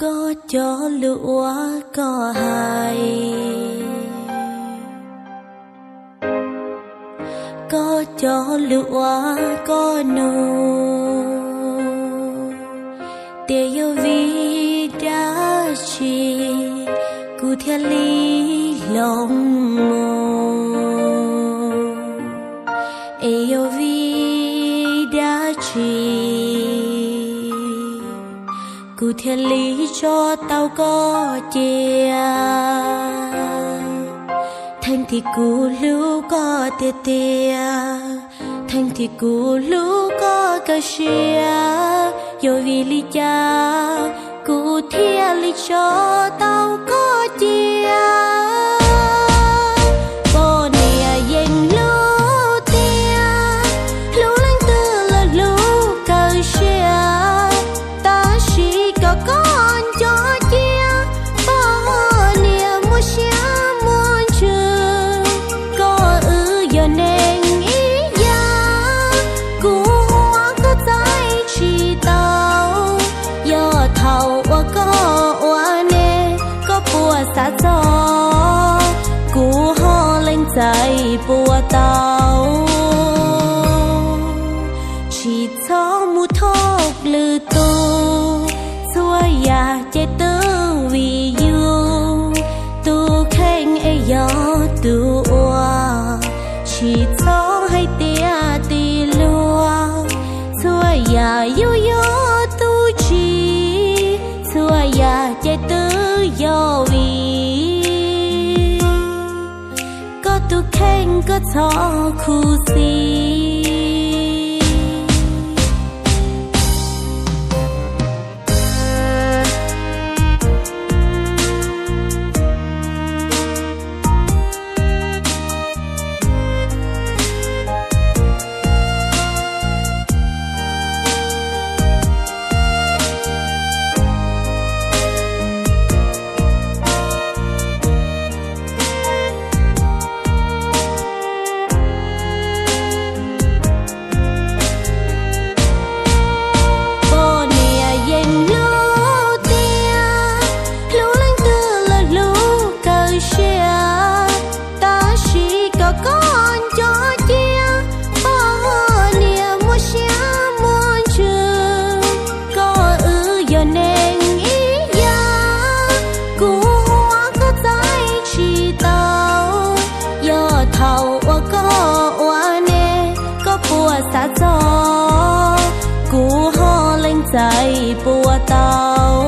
Koj cov lus uas koj hais, koj cov lus uas koj nug, tias yog vim dab tsi kuv thiaj li hloov mus, es yog vim dab tsi kuv thiaj li tso tau koj cia. Theej thaum kuv hlub koj tiag tiag, theej thaum kuv hlub koj kawg siab, yog vim li cas kuv thiaj li tso tau koj cia? Poj niam yeej hlub tiag, hlub leej twg los hlub kawg siab, tab sis kom koj nco cia, poj niam muaj siab muaj ntsws, koj wb yog neeg ib yam, kuv ua koj txais tsis tau. Yog thaum uas koj ua neeg koj puas xav txog, kuv ho lees txais puas tau? Tsis txhob mus thov lwm tus, txhua yam ces twb vim yus, tus kheej es yog tus ua. Tsis txhob hais tias tig luag, txhua yam yus yog tus tsim, txhua yam ces twb yog vim koj tus kheej koj txhob khuv xim. Poj niam yeej hlub tiag, hlub leej twg los hlub kawg siab, tab sis kom koj nco cia, poj niam muaj siab muaj ntsws, koj wb yog neeg ib yam, kuv ua koj txais tsis tau. Yog thaum uas koj ua neeg koj puas xav txog, kuv ho lees txais puas tau?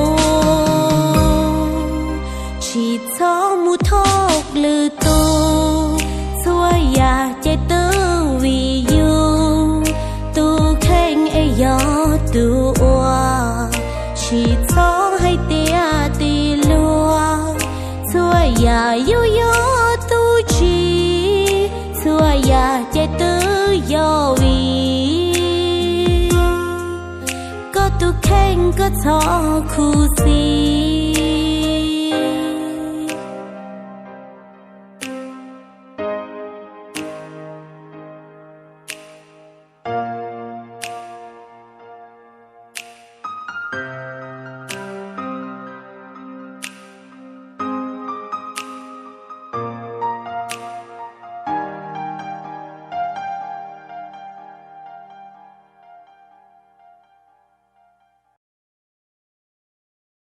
Tsis txhob mus thov lwm tus, txhua yam ces twb vim yus, tus kheej es yog tus ua. Tsis txhob hais tias tig luag, txhua yam yus yog tus tsim, txhua yam ces twb yog vim koj tus kheej koj txhob khuv xim.